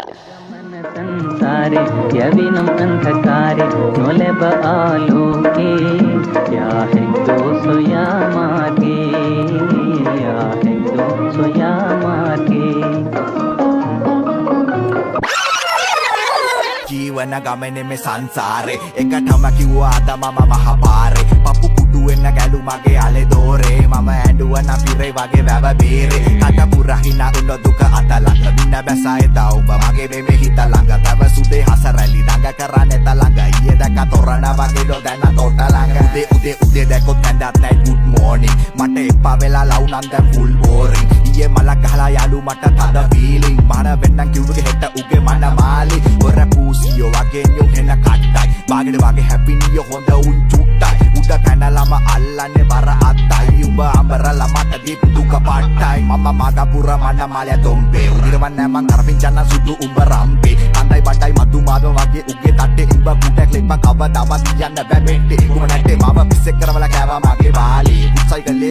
ගමන සංසාරේ යවිනම් අන්ධකාරේ නොලැබ ආලෝකේ යා හැක්දෝ සොයා මාර්ගේ යා හැක්දෝ සොයා මාර්ගේ. ජීවන ගමනේ මේ සංසාරේ එකටම කිව්වා අද මම මහපාරේ. පපු කුඩු වෙන්න ගැලු මගේ අලේ දෝරේ. මම ඇඬුවා නම් පිරේ වගේ වැව බේරේ. කට පුරා හිනා උන දුක අත ළඟ මින බැසා එදා උඹ මගේ මේ හිත ළඟ. තව සුදේ හස රැලි දඟ කරන්නේ ත ළඟ. ඊයේ දැක්ක තොරණ වගේ ඩෝ දැන තොට ළඟ. උදේ උදේ උදේ දැක්කොත් කැඳත් නෑ ගුඩ් මෝර්නින්. මට එපා වෙලා ලව් නම් දැන් ෆුල් බෝරින්. ඊයේ මලක් ගහලා යාළු මට තද ෆීලිං. මහන වෙන්නම් කිව්වගේ හෙට උගේ මන මාලි. ඔර පූසියෝ වගේ නියුම් හෙන කට්ටයි. බාගෙට වගේ හැපි නියෝ හොඳ උන් චුට්ටයි. උඩ පැනලම අල්ලන්නේ වර අත්තයි. උඹ අඹරලා මට දීපු දුක පට්ටයි. මම මගපුර මන මාලය තොම්බේ. උදිරවන්නේ මං අරපින්චන්න සුදු උඹ රම්පේ. කන්දයි බඩයි මధు මාදව වගේ උගේ තට්ටේ. උඹ කුටක් ලිප්ප කවදාවත් කියන්න බෑ මෙට්ටේ. උඹ නැට්ටේ මාව පිස්සෙක් කරවලා කෑවා මගේ බාලේ. උත්සයි කළේ.